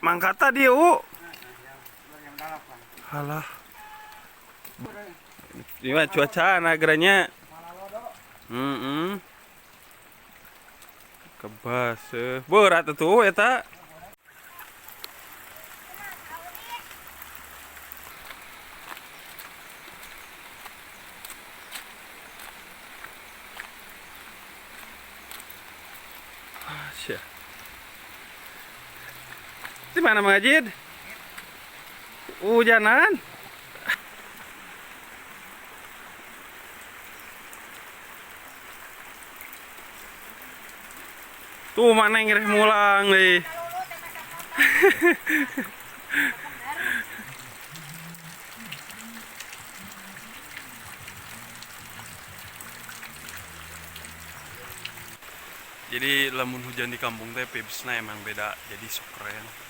Mangkata dia, U. Halah. Ini mah cuaca nagranya. Kebas. Berat tuh eta. Asya. Di mana Mang Ajid? Hujanan. Tuh mana yang ngereh mulang nih. Jadi lamun hujan di kampung teh vibesna emang beda, jadi sok keren.